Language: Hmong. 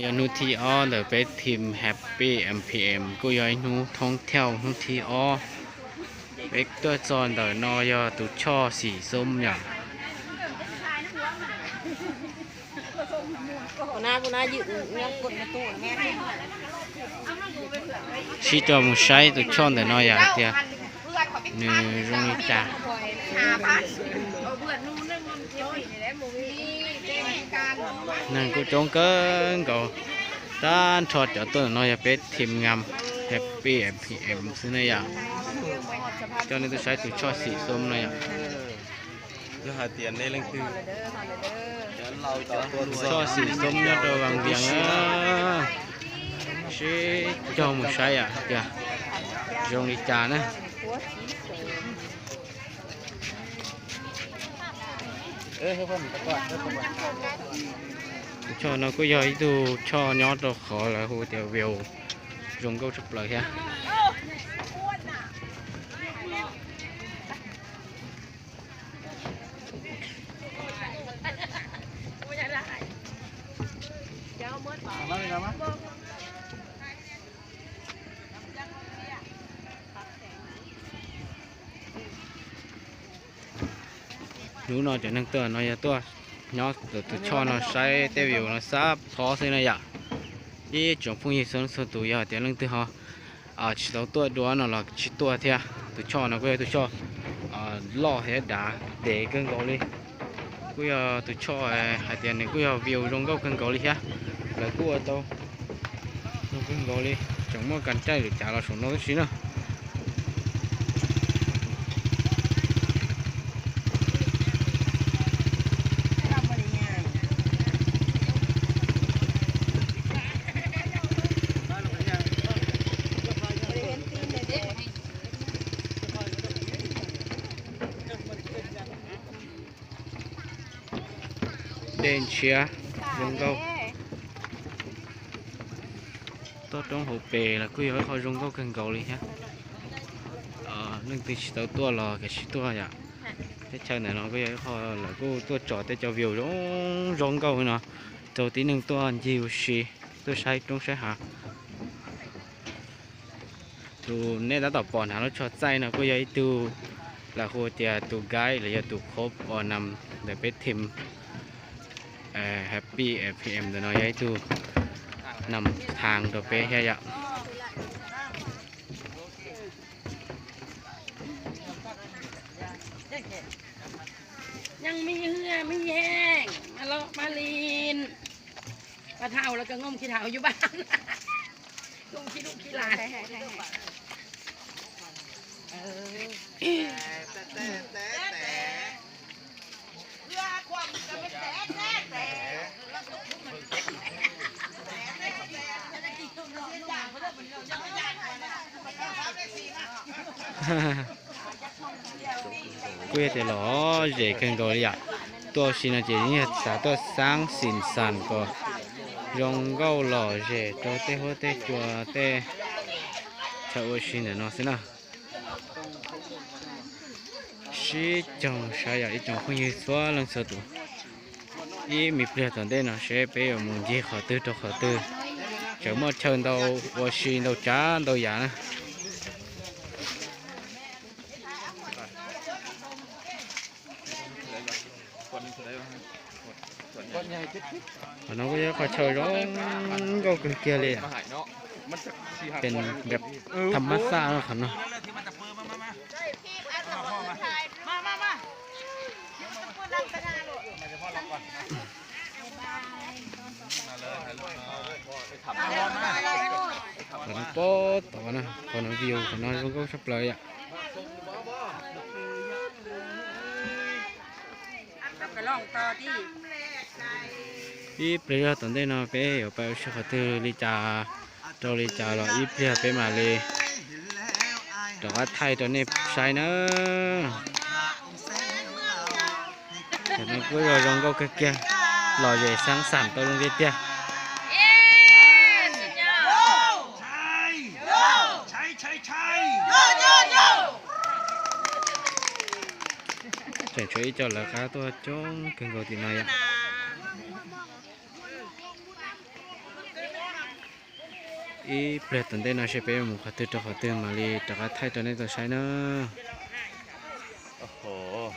Yog hnub thib ob ntawm peb team Happy M P M, kuj yog ib hnub thoob thiauj hnub thib ob. Peb tuaj txog ntawm no yog tus choj xim xoob yom. Sib coj mus saib tus choj ntawm no yom, hais tias nws zoo li cas. Neeg kuj coob kawg nkaus, tag nrho cov tuaj ntawm no yog peb team ngam Happy M P M xwb na yom. Coj nej tuaj saib tus choj xim xoob no yom. Yog hais tias nej leej twg, tus choj xim xoob nyob rau Vaj Vias na, sib coj mus saib yom, hais tias zoo li cas na. Tus choj no kuj yog ib tug choj nyob rau qhov lawv hu tias view zoo nkauj tshaj plaws thiab. Hnub no cov neeg tuaj no yog tuaj nyob tus choj no saib tej view no xab phob xwb na yom. Ib tsoom phooj ywg txhua leej txhua tus, yog tias leej twg ho tsis tau tuaj dua no los tsis tuaj thiab. Tus choj no kuj yog tus choj loj thiab dav ntev kawg nkaus li. Kuj yog tus choj hais tias nws kuj yog view zoo nkauj kawg nkaus li thiab. Lawv kuj ua tau zoo kawg nkaus li, tseem muaj kas caij lwm cav los saum no tib si na. Dej ntshiab zoo nkauj. Toj roob hauv pes los kuj yog ib qho zoo nkauj kawg nkaus li thiab. Leej twg tsis tau tuaj los kav tsij tuaj yom. Teb chaws ntawm no kuj yog ib qho lawv kuj tuaj tso tej cov view zoo zoo nkauj no rau tib neeg tuaj ncig ua si, tuaj saib roob saib hav. Tus nej tab tom pom nram lub tsho txaij no kuj yog ib tug lawv hu tias tus guide los yog tus qhov pom nam ntawm peb team Happy F P M ntawm no, yog ib tug nam thang rau peb thiab yom. Yeej me hwj me yeej, mas los mas li. Pab thaum los kawg nkaus khi thaum yus npaj, kawg khi duj khi las. Kuj yog tias lom zem kawg nkaus li yom. Tuaj ua si no ces yeej yog xav tuaj xaab xim xam kom zoo nkauj lom zem rau tej huab tej cua tej chaw ua si ntawm no xwb na. Sib cog mus saib yom ib tsoom phooj ywg txhua leej txhua tus. Ib me pliag tom ntej no seb peb yuav mus ncig qhov twg rau qhov twg, tseem muaj chaw ntau ua si ntau tsav ntau yam na. Qhov no kuj yog qhov chaw zoo nkauj kawg kiag li, pes tham mab xaj qhov no. Qhov no pob tod na, qhov no view qhov no zoo nkauj tshaj plaws yom. Ib pliag zog tom ntej no peb yuav pais ua si qhov twg li cas rau li cas los ib pliag peb mam li rov qab thaij rau nej saib na. Tam no kuj yog zoo nkauj kawg kiag, lom zem xaab xam tau zoo tiag tiag. Tseem tshuav ib co lawv qab tuaj coob kawg nkaus tim no yom. Ib pliag tom ntej no seb peb mus qhov twg rau qhov twg mam li rov qab thaij rau nej tau saib na.